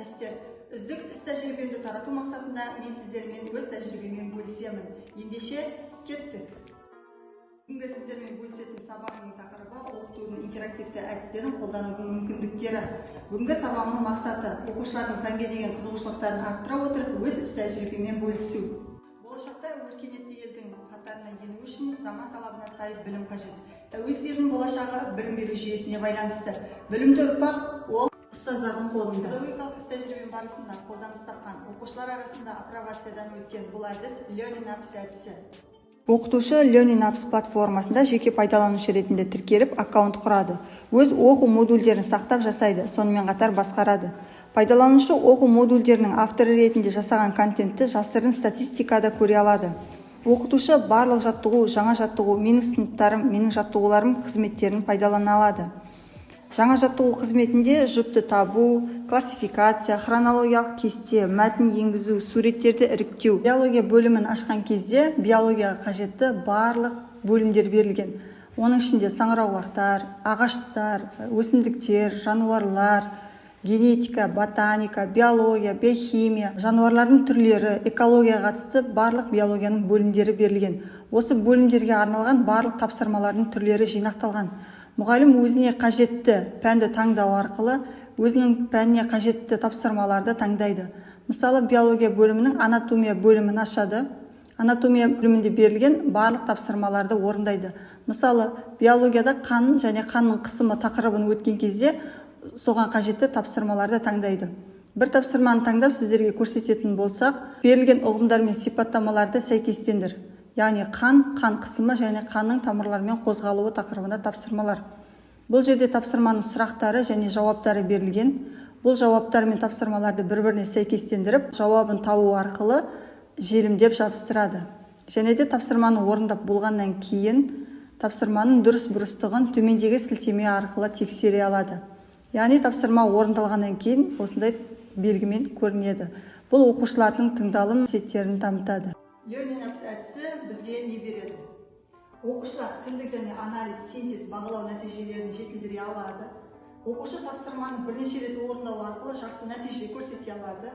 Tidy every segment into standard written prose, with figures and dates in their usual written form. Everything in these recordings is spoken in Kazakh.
Әріптестер, үздік іс тәжірибемді тарату мақсатында мен сіздермен өз тәжірибеммен бөлісемін. Ендеше, кеттік. Бүгінгі сіздермен бөлісетін сабағымның тақырыбы оқытудың интерактивті әдістерін қолданудың мүмкіндіктері. Бүгінгі сабағымның мақсаты оқушылардың пәнге деген қызығушылықтарын арттыра отырып, өз іс тәжірибеммен бөлісу. Болашақта өркениетті елдің қатарына ену үшін заман талабына сай білім қажет. Тәуелсіз елдің болашағы білім беру жүйесіне байланысты. Білімді ұрпақ ол ұстаздардың қолында. Педагогикалық іс тәжірибе барысында қолданыс тапқан, оқушылар арасында апробациядан өткен бұл әдіс Learning Apps әдісі. Оқытушы Learning Apps платформасында жеке пайдаланушы ретінде тіркеліп, аккаунт құрады. Өз оқу модульдерін сақтап жасайды, сонымен қатар басқарады. Пайдаланушы оқу модульдерінің авторы ретінде жасаған контентті жасырын статистикада көре алады. Оқытушы барлық жаттығу, жаңа жаттығу, менің сыныптарым, менің жаттығуларым қызметтерін пайдалана алады. Жаңа жаттығу қызметінде жұпты табу, классификация, хронологиялық кесте, мәтін енгізу, суреттерді іріктеу. Биология бөлімін ашқан кезде биологияға қажетті барлық бөлімдер берілген. Оның ішінде саңырауқұлақтар, ағаштар, өсімдіктер, жануарлар, генетика, ботаника, биология, биохимия, жануарлардың түрлері, экологияға қатысты барлық биологияның бөлімдері берілген. Осы бөлімдерге арналған барлық тапсырмалардың түрлері жинақталған. Мұғалім өзіне қажетті пәнді таңдау арқылы өзінің пәніне қажетті тапсырмаларды таңдайды. Мысалы, биология бөлімінің анатомия бөлімін ашады. Анатомия бөлімінде берілген барлық тапсырмаларды орындайды. Мысалы, биологияда қан және қанның қысымы тақырыбын өткен кезде соған қажетті тапсырмаларды таңдайды. Бір тапсырманы таңдап сіздерге көрсететін болсақ, берілген ұғымдар мен сипаттамаларды сәйкестендір. Яғни қан, қан қысымы және қанның тамырлармен қозғалуы тақырыбында тапсырмалар. Бұл жерде тапсырманың сұрақтары және жауаптары берілген. Бұл жауаптар мен тапсырмаларды бір-біріне сәйкестендіріп, жауабын табу арқылы желімдеп жабыстырады. Және де тапсырманы орындап болғаннан кейін тапсырманың дұрыс бұрыстығын төмендегі сілтеме арқылы тексере алады. Яғни тапсырма орындалғаннан кейін осындай белгімен көрінеді. Бұл оқушылардың тыңдалым қасиеттерін дамытады. Learning Apps әдісі бізге не береді? Оқушылар тілдік және анализ, синтез, бағалау нәтижелерін жетілдіре алады. Оқушы тапсырманы бірнеше рет орындау арқылы жақсы нәтиже көрсете алады.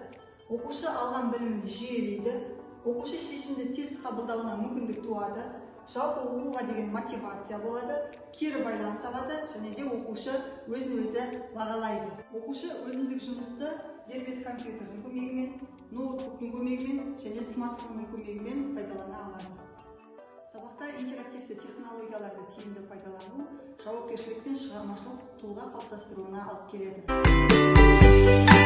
Оқушы алған білімін жүйелейді. Оқушы шешімді тез қабылдауына мүмкіндік туады. Жалпы оқуға деген мотивация болады, кері байланыс алады және де оқушы өзін өзі бағалайды. Оқушы өзіндік жұмысты дербес компьютердің көмегімен, ноутбуктың көмегімен және смартфонның көмегімен пайдалана алады. Сабақта интерактивті технологияларды тиімді пайдалану жауапкершілік пен шығармашылық тұлға қалыптастыруына алып келеді.